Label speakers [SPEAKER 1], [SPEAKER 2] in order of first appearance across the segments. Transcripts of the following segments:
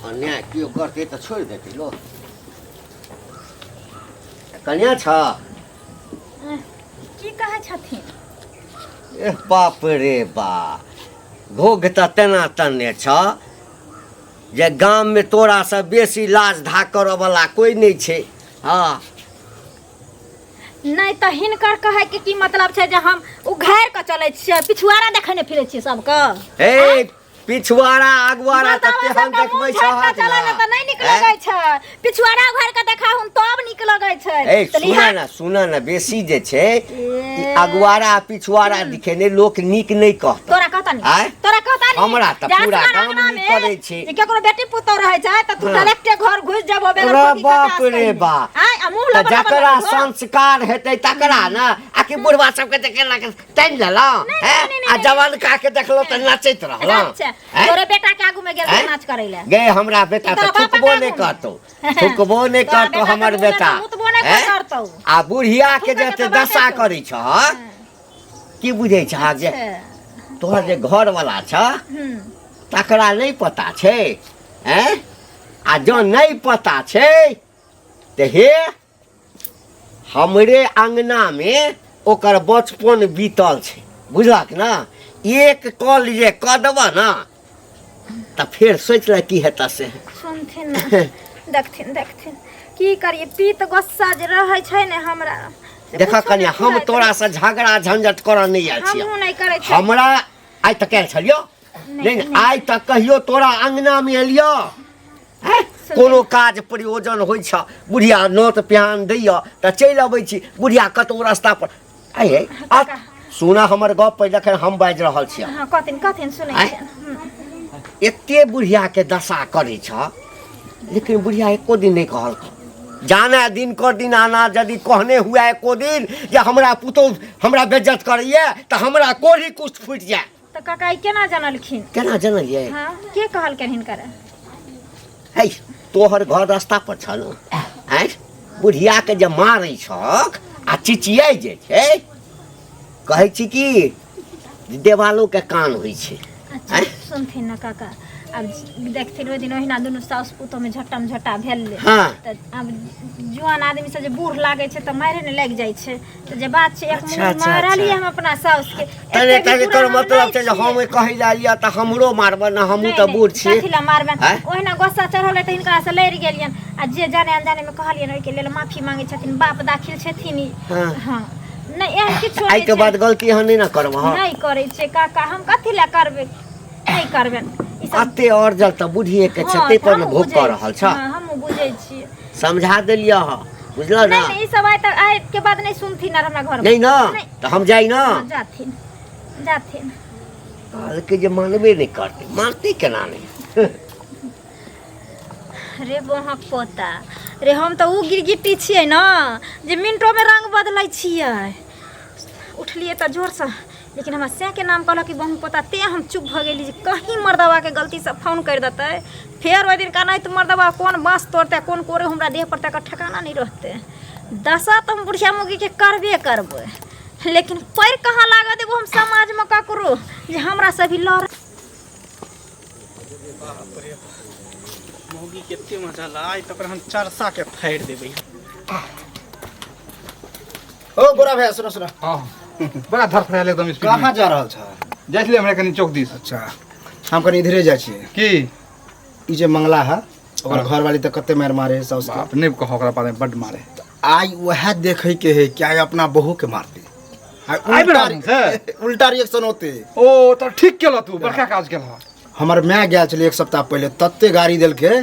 [SPEAKER 1] अन्याय केओ करतै तऽ छोड़ि देतै लोक। कनिया छ।
[SPEAKER 2] की कहै छथिन?
[SPEAKER 1] एह बाप रे बा, घोघ तऽ तेना तन्ने छ जे गाममे तोरासँ बेसी लाज धाक करऽवला कोइ नहि छै। हँ
[SPEAKER 2] नहि तऽ हिनकर कहै के की मतलब छै जे हम उघारि कऽ चलै छियै, पिछुआरा देखै नहि फिरै छियै सबके?
[SPEAKER 1] हे, पिछुआरा अगुआरा तऽ
[SPEAKER 2] मर्दावा
[SPEAKER 1] तेहन
[SPEAKER 2] सबके
[SPEAKER 1] देखबै
[SPEAKER 2] मुँह झाँपि कऽ
[SPEAKER 1] छहक
[SPEAKER 2] चलै
[SPEAKER 1] ने
[SPEAKER 2] ने तऽ नहि नीक
[SPEAKER 1] आँय?
[SPEAKER 2] लगै छै। पिछुआरा उघारि कऽ देखाहुन तब नीक लगै छै।
[SPEAKER 1] ए
[SPEAKER 2] तऽ
[SPEAKER 1] सुना
[SPEAKER 2] लिहा
[SPEAKER 1] ने, सुना ने, बेसी जे छै ई
[SPEAKER 2] ए,
[SPEAKER 1] अगुआरा आ पिछुआरा दिखेने लोक नीक नहि कहत।
[SPEAKER 2] तोरा कहता नी?
[SPEAKER 1] आँय?
[SPEAKER 2] तोरा कहता नी?
[SPEAKER 1] हमरा तऽ
[SPEAKER 2] जे
[SPEAKER 1] पूरा
[SPEAKER 2] असगर
[SPEAKER 1] गाम
[SPEAKER 2] अंगना
[SPEAKER 1] नीक
[SPEAKER 2] में
[SPEAKER 1] करै छै।
[SPEAKER 2] जे केकरो बेटी पुतोह रहै छै तऽ तू
[SPEAKER 1] हँ।
[SPEAKER 2] डायरेक्टे घर घुसि जेबो बेगर
[SPEAKER 1] रे
[SPEAKER 2] ठोकी
[SPEAKER 1] बाप
[SPEAKER 2] खटास
[SPEAKER 1] रे
[SPEAKER 2] कयने।
[SPEAKER 1] बा।
[SPEAKER 2] आँय, आ मुँह
[SPEAKER 1] तऽ
[SPEAKER 2] लबर लबर
[SPEAKER 1] जकरा
[SPEAKER 2] लगबो।
[SPEAKER 1] संस्कार हेतै तकरा ने, आ कि बुढ़वा सबके तऽ केना के तानि लेलहुँ
[SPEAKER 2] नहि,
[SPEAKER 1] हैं?
[SPEAKER 2] नहि, नहि,
[SPEAKER 1] आ
[SPEAKER 2] नहि।
[SPEAKER 1] जवानका के देखलहुँ तऽ नचैत रहलहुँ।
[SPEAKER 2] अच्छा
[SPEAKER 1] हैं?
[SPEAKER 2] तोरे बेटा के आगू में गेल
[SPEAKER 1] हैं?
[SPEAKER 2] नाच करै लए।
[SPEAKER 1] गे हमरा बेटा
[SPEAKER 2] तोरा
[SPEAKER 1] तऽ
[SPEAKER 2] बापक
[SPEAKER 1] थुकबो नहि
[SPEAKER 2] आगूमे।
[SPEAKER 1] करतौ, थुकबो नहि
[SPEAKER 2] तोरा
[SPEAKER 1] करतौ
[SPEAKER 2] बेटा के
[SPEAKER 1] हमर
[SPEAKER 2] मुँहमे
[SPEAKER 1] बेटा।
[SPEAKER 2] तऽ मुतबो नहि
[SPEAKER 1] हैं?
[SPEAKER 2] करतौ।
[SPEAKER 1] आ बुढ़िया के
[SPEAKER 2] थुकै के
[SPEAKER 1] जते
[SPEAKER 2] तऽ बाते
[SPEAKER 1] दशा
[SPEAKER 2] छौ।
[SPEAKER 1] करै छह, की बुझै छह जे
[SPEAKER 2] अच्छा।
[SPEAKER 1] तोहर जे घरवला छह तकरा नहि पता छै? हैं? आ जँ नहि पता छै तऽ हे, हमरे अङ्गनामे ओकर बचपन बीतल छै, बुझलक ने? एक कॉल जे कऽ देबह ने तऽ फेर सोचि ले की हेतऽ से।
[SPEAKER 2] सुनथिन ने, देखथिन देखथिन, की करिए, पीत गोस्सा जे रहै छै ने हमरा से
[SPEAKER 1] देखऽ
[SPEAKER 2] कुछो
[SPEAKER 1] कनिया,
[SPEAKER 2] नहि
[SPEAKER 1] हम
[SPEAKER 2] फुराइत।
[SPEAKER 1] तोरासँ झगड़ा झंझट करऽ नहि आयल छियौ।
[SPEAKER 2] हमहूँ नहि करै छियै।
[SPEAKER 1] हमरा आइ तक आयल छलियौ नहि ने, आइ तक कहियो तोरा अङ्गनामे एलियौ? आँय? कोनो काज प्रयोजन होइ छ, बुढ़िया नोत प्यान दैय तऽ चलि अबै छी। बुढ़िया कतहु रास्ता पर आइ आ सुना हमर गप पहिले, जखन हम बाजि रहल छी।
[SPEAKER 2] हँ, कहथिन कहथिन, सुनै
[SPEAKER 1] आँय?
[SPEAKER 2] छियनि।
[SPEAKER 1] एते बुढ़ियाके दशा करै छ, लेकिन बुढ़िया एको दिन नहि कहलकौ। जाना दिन कर दिन आना, यदि कहने हुए एको दिन जे हमरा पुतहु हमरा बेज्जत करैए तऽ हमरा कोढ़ी कुष्ठ फूटि जाय।
[SPEAKER 2] तऽ काका, ई केना जानलखिन?
[SPEAKER 1] केना जानलियै?
[SPEAKER 2] हँ, के कहलकनि हिनकर?
[SPEAKER 1] है, तोहर घर रास्ता पर छल। आँय, बुढ़ियाके जे मारै छक आ चिचियाइ जे छै, कहै छी कि देवालोके कान होइ छै।
[SPEAKER 2] अच्छा।
[SPEAKER 1] आँय?
[SPEAKER 2] सुनथिन ने काका, आब देखथिन, ओहि दिन ओहिना दुनू साउस पुतोहमे झट्टम झट्टा भेलै। तऽ आब जुआन आदमी सब जे बूढ़ लागै छै तऽ मारे ने लागि जाइ छै। तऽ जे बात छै, एक
[SPEAKER 1] अच्छा,
[SPEAKER 2] मुँह
[SPEAKER 1] अच्छा,
[SPEAKER 2] मारलियै
[SPEAKER 1] अच्छा।
[SPEAKER 2] हम अपना साउस के।
[SPEAKER 1] तने
[SPEAKER 2] एते भी
[SPEAKER 1] तने
[SPEAKER 2] बुरा
[SPEAKER 1] तोर
[SPEAKER 2] हम
[SPEAKER 1] मतलब
[SPEAKER 2] नहि
[SPEAKER 1] छै जे
[SPEAKER 2] छियै।
[SPEAKER 1] हम कहै लए एलियै तऽ हमरो मारबह ने? हमहूँ
[SPEAKER 2] नहि
[SPEAKER 1] तऽ
[SPEAKER 2] नहि
[SPEAKER 1] बूढ़ छियै।
[SPEAKER 2] कथी लए मारबनि?
[SPEAKER 1] आँय?
[SPEAKER 2] ओहिना गुस्सा चढ़ल रहै तऽ हिनका से लड़ि गेलियनि आ जे जाने अनजाने मे कहलियनि, ओहिके लेल माफी मांगै छथिन। बाप दाखिल छथिन ई। हँ, नहि, एहन किछो नहि
[SPEAKER 1] एहिके
[SPEAKER 2] छै।
[SPEAKER 1] बाद गलती अहाँ नहि ने करबह?
[SPEAKER 2] नहि करै छियै काका, हम कथी लए करबै? नहि करबै ई सब।
[SPEAKER 1] अते अर्जल तऽ बुढ़िए के छै,
[SPEAKER 2] हँ,
[SPEAKER 1] ताहि
[SPEAKER 2] तऽ
[SPEAKER 1] पर ने
[SPEAKER 2] हमहूँ
[SPEAKER 1] भोग
[SPEAKER 2] बुझै
[SPEAKER 1] कऽ रहल छ।
[SPEAKER 2] हँ, हमहूँ बुझै छियै।
[SPEAKER 1] समझा देलियै हँ, बुझलह ने?
[SPEAKER 2] नहि नहि, ई सब आइ तक, आइ के बाद नहि सुनथिन आर हमरा घर में।
[SPEAKER 1] नहि ने?
[SPEAKER 2] नहि।
[SPEAKER 1] तऽ हम जाइ ने?
[SPEAKER 2] हँ, जाथिन जाथिन।
[SPEAKER 1] कहलकै जे मानबे नहि करतै, मानतै केना नहि?
[SPEAKER 2] रे बहक पोता रे, हम तऽ ओ गिरगिट्टी छियै ने जे मिनटोमे रंग बदलै छियै। उठलियै तऽ जोरसँ, लेकिन हमरा सएहके नाम कहलक कि बहु पोता, तेँ हम चुप भऽ गेली जे कहीं मर्दबाके गलतीसँ फोन करि देतै। फेर ओहि दिन कनाइत मर्दबा कोन बाँस तोड़तै, कोन कोरे हमरा देह पर, तकर ठेकाना नहि रहतै। दशा तऽ हम बुढ़िया मौगीके करबे करबै, लेकिन पैर कहाँ लागऽ देबो हम समाजमे ककरो जे हमरा से भी लड़।
[SPEAKER 3] बाप रे, मौगी कते मजा ला आइ तक, हम चरसा के फाड़ि देबै।
[SPEAKER 4] ओ गोरा भैया, सुनो सुनो।
[SPEAKER 5] हाँ, बड़ा धड़फड़ायल एकदम स्पीड में।
[SPEAKER 4] कहाँ जा रहल छ?
[SPEAKER 5] जाइ छलियै हमरा कनि चौक दिस।
[SPEAKER 4] अच्छा, हम कनि इधरे जाइ छियै।
[SPEAKER 5] की?
[SPEAKER 4] ई जे मंगला है, ओकर
[SPEAKER 5] हाँ।
[SPEAKER 4] घरवाली तऽ कते मारि मारे है साउस के।
[SPEAKER 5] बाप, नहि कह ओकरा बारे में, बड्ड मारे।
[SPEAKER 4] आइ वएह देखै के है कि आइ अपना बहू के मारते आइ।
[SPEAKER 5] आबि
[SPEAKER 4] उल्टा
[SPEAKER 5] रहल छै?
[SPEAKER 4] उल्टा रिएक्शन होते।
[SPEAKER 5] ओ तऽ ठीक केलह तू, बड़का काज केलह।
[SPEAKER 4] हमर माय गेल छलै एक सप्ताह पहिले, तते गाड़ी देलकै।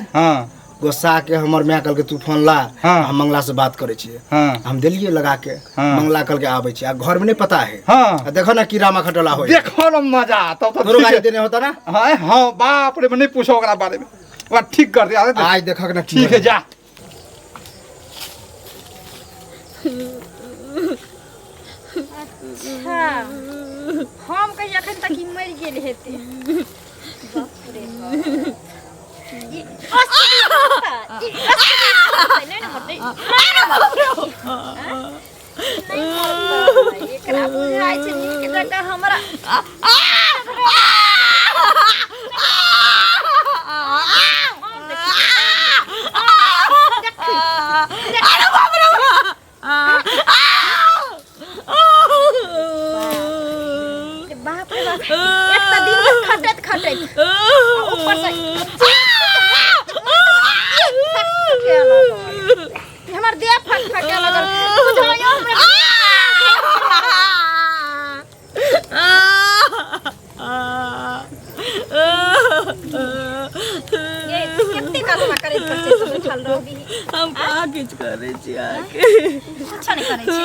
[SPEAKER 4] गुस्सा के हमर माय कहलकै, तू फोन ला। हम मंगला से बात करै छियै। हम देलियै लगा के। मंगला कहलकै, आबै छी। आ घर में नहीं पता है। आ देखो ना की रामा खटोला होय।
[SPEAKER 5] देखो न मजा तब तऽ।
[SPEAKER 4] तोरो
[SPEAKER 5] ठीक
[SPEAKER 4] गाड़ी
[SPEAKER 5] है।
[SPEAKER 4] देने होता ना?
[SPEAKER 5] हाँ हाँ, बाप रे, नहीं पूछो ओकरा बारे में, ओकरा ठीक कर दे। अरे देख।
[SPEAKER 4] आज देखक ना की
[SPEAKER 5] ठीक है।
[SPEAKER 4] होय।
[SPEAKER 5] जा।
[SPEAKER 2] अच्छा, हम कहिए अखन तक ई मरि गेल हेतै। बाप रे बाप। ई असली मरतै, ई असली मरतै, नहि ने मरतै, नहि ने मरतै। आँय? नहि मरतै, एकरा बुझाइ छै नीक जकाँ हमरा। काल हमरा करैत करैत सब बैठल रहबी।
[SPEAKER 6] हम कहाँ किछु करै छी अहाँके?
[SPEAKER 2] कुछो नहि करै छी।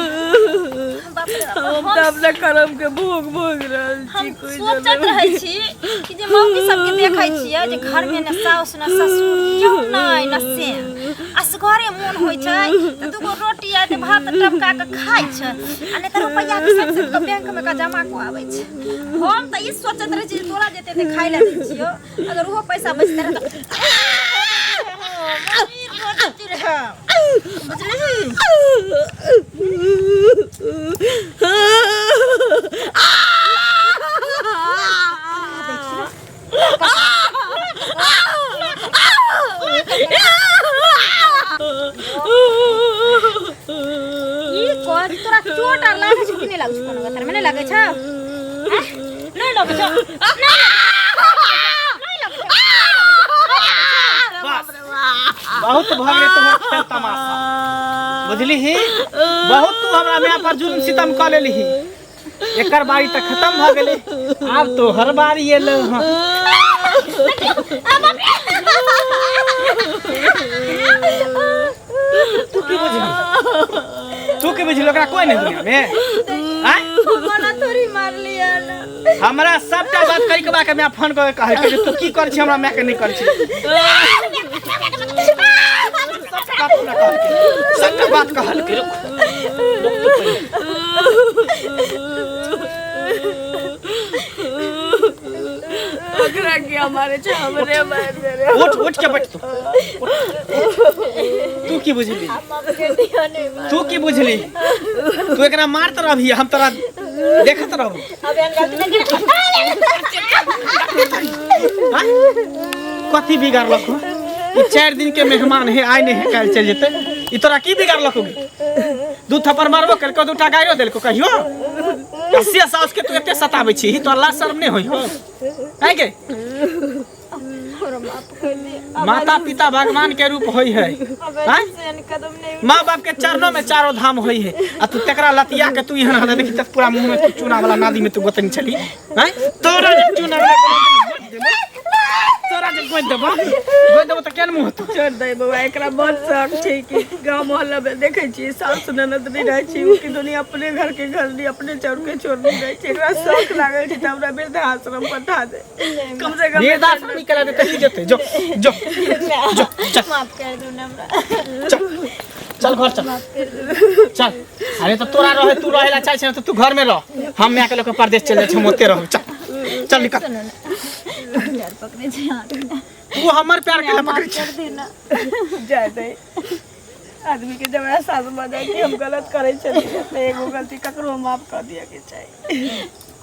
[SPEAKER 2] बाप रे बाप,
[SPEAKER 6] हम तऽ अपना कर्म के भोग भोग रहल छी।
[SPEAKER 2] हम
[SPEAKER 6] कोई
[SPEAKER 2] सोचैत रहै छी कि जे मौगी सबके देखै छियै जे घरमे ने साउस ने ससुर केओ नहि ने से असगरे मोन होइ छै तऽ दूगो रोटी आ भात टपका कऽ खाइ छै आ नहि तऽ रुपैआ के सब सब के बैंक मे के जमा कऽ आबै छै। हम तऽ ई सोचैत रहै छी जे तोरा जेते एते खाइ लए दै छियौ, अगर ओहो पैसा बचतै रहै तऽ अमीर भऽ जेती रहै, बुझलिही? ई कह तोरा चोट आर लागै छौ कि नहि लागै छौ? कोनो गतर मे नहि लागै छौ? आँय? नहि लगै छौ? नहि लगै छौ?
[SPEAKER 3] बस, बहुत भऽ गेलै तोहर खेल तमाशा, बुझलिही? बहुत तू हमरा माय पर जुल्म सितम कऽ लेलिही। एकर बारी तऽ खतम भऽ गेलै, आब तोहर बारी एलौ हँ। तू की बुझली? तू की बुझली? ओकरा कोई नहीं दुनिया में? आँय?
[SPEAKER 6] मना थोड़ी मारलियै ने।
[SPEAKER 3] हमरा सबटा बात कहि के बाके माय फोन कऽ के कहै जे तू की करै छी हमरा माय के, नहि करै छी। सबटा बात हमरा कहलकै, सबटा बात कहलकै। रुक रुक तू पहिले।
[SPEAKER 6] ओकरा के मारे छै? हमरे मार दे रे।
[SPEAKER 3] उठ, उठ के बैठ तू, उठ। तू की बुझली? तू की बुझली? तू एकरा मारत रहबही, हम तोरा देखत रहबो। हाँ? कथी बिगाड़लक हो? ई 4 दिन के मेहमान है, आइ नहीं है काल्हि चलि जेतै। ई तोरा की बिगाड़लक हो गे? दू थप्पड़ मारबो केलको, दूटा गाड़ियो देलको कहियो? आ से साउस के तू एते सताबै छी, तोरा लाज शर्म नहि होइ हो? आइ गे, माता पिता भगवान के रूप होइ है, आँय? माँ बाप के चरणों में चारो धाम होइ है, आ तू तेकरा लतिया के तू एहन हालत देखी त पूरा मुंह में तू चूना वाला नदी में तू गोतनी छली। आँय? तोरा जे चूना वाला तोरा जे गोति देबो, गोति देबो तऽ केहन मुँह हेतौ?
[SPEAKER 6] छोड़ दे बौआ, एकरा बड़ शौक छै कि गाँव मोहल्ला में देखै छियै सास ननद नहि रहै छै, ओ कि दुनिया अपने घर के घर नहीं अपने चाउर के छोड़ नहीं रहै छै। एकरा शौक लागल छै तऽ हमरा वृद्धाश्रम पठा दे कम से कम।
[SPEAKER 3] वृद्धाश्रम ई केला देतै? ई जेतै। जो जो जो, चल।
[SPEAKER 2] माफ कर दू ने हमरा।
[SPEAKER 3] चल चल, घर चल चल। अरे तऽ तोरा रहे, तू रहे ला चाहै छै तऽ तू घर में रह, हम माय के लऽ के परदेश चलि जाइ छी, हम ओते रहब। चल चल, निकल।
[SPEAKER 2] पैर पकड़े छी हाथ।
[SPEAKER 3] तू हमर प्यार के पकड़ै छी?
[SPEAKER 2] कर दे ना।
[SPEAKER 6] जाय दे, आदमी के जब एहसास भऽ जाय कि हम गलत करै छलियै तऽ एगो गलती ककरो माफ कऽ दिअ के चाही।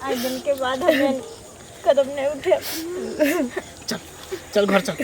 [SPEAKER 2] आज दिन के बाद हमें कदम नहीं उठे।
[SPEAKER 3] चल चल, घर चल।